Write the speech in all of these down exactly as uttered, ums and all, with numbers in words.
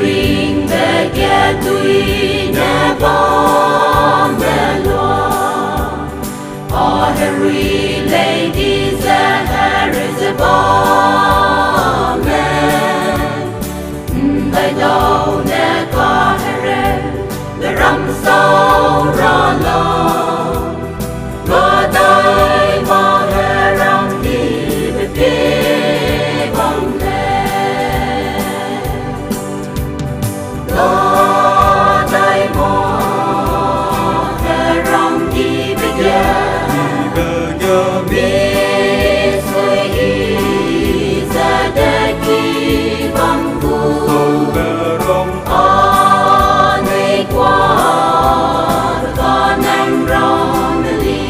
Ringbe ge dui ne bambe lua, a herui lei di ze hereu ze bamme. Ndaidau ne kahereu, beram sau ra lau, gadai ma heram dibe pie bam lei. Gadai ma heram dibe ge, misui ze deki bam gu, anui kuâ kanang ramme li,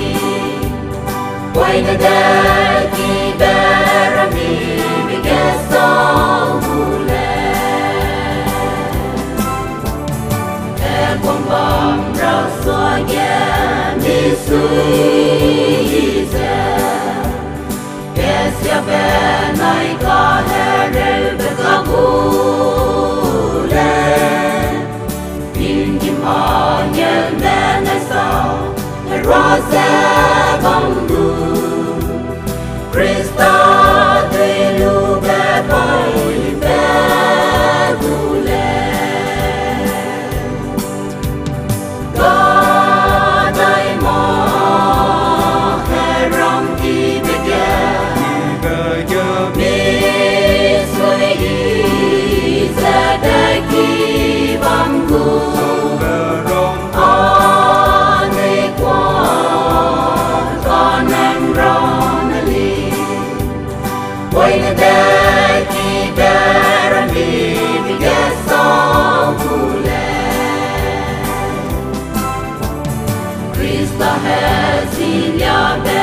poine deki be rami be ge sau gu lei. Heguang bam ra suage misui ze, kesiabe nai kahereube ka gu lei. Tinggîm angelme ne sau, herua ze bam gu, Khrista dui lube pai be gu lei. Gadai ma heram dibe ge, misui ze deki bam gu, anui kuâ kanang ramme li, poine deki be rami be ge sau gu lei. Khrista heziliabe